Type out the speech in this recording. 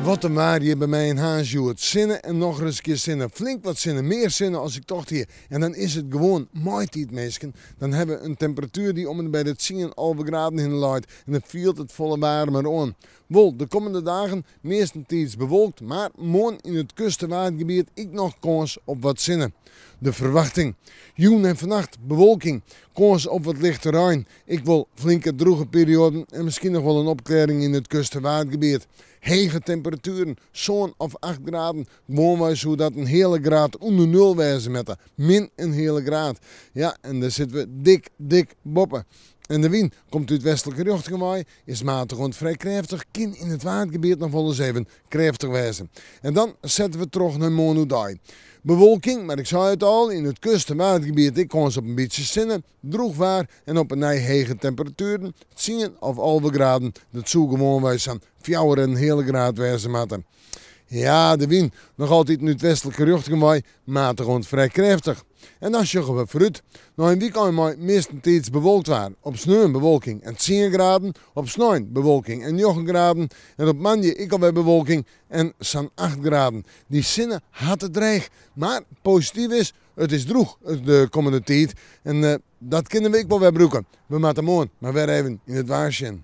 Wat in waar hjir by my yn Harns hjoed. Sinne en nochris in kear sinne. Flink wat sinne, mear sinne as ik tocht hie. En dan is it gewoan maitiid, minsken. Dan ha we in temperatuer dy't om en by de tsien, 11 graden hinne leit en dan fielt it folle waarmer oan. Wol, de kommende dagen meastentiids bewolkt, mar moarn yn it kust- en waadgebiet ek noch kâns op wat sinne. De ferwachting, jûn en fannacht bewolking, kâns op wat lichte rein, ek wol flinke drûge perioaden en miskien noch wol in opklearring yn it kust- en waadgebiet. Hege temperatueren, sân of acht graden, gewoanwei soe dat in heale graad ûnder nul wêze moatte, min in heale graad. Ja, en dêr sitte we dik, dik boppe. En de wyn komt út westlike rjochting wei, is matich oant frij krêftich, kin yn it Waadgebiet noch wolris even krêftich wêze. En dan sette we troch nei moarn oerdei. Bewolking, mar ik sei it al, yn it kust- en Waadgebiet ek kâns op in bytsje sinne, drûch waar en op 'e nij hege temperatueren, tsien of 11 graden, dat soe gewoanwei sa'n fjouwer en in heale graad wêze moatte. Ja, de wyn noch altyd út westlike rjochting wei, matich oant frij krêftich. En dan sjogge we foarút nei in wykein mei meastentiids bewolkt waar. Op sneon bewolking en tsien graden, op snein bewolking en njoggen graden en op moandei ek alwer bewolking en sa'n acht graden. Dy sinne hat it dreech, mar posityf is, it is drûch de kommende tiid en dat kinne we ek wol wer brûke. We moatte moarn mar wer even yn it waar sjen.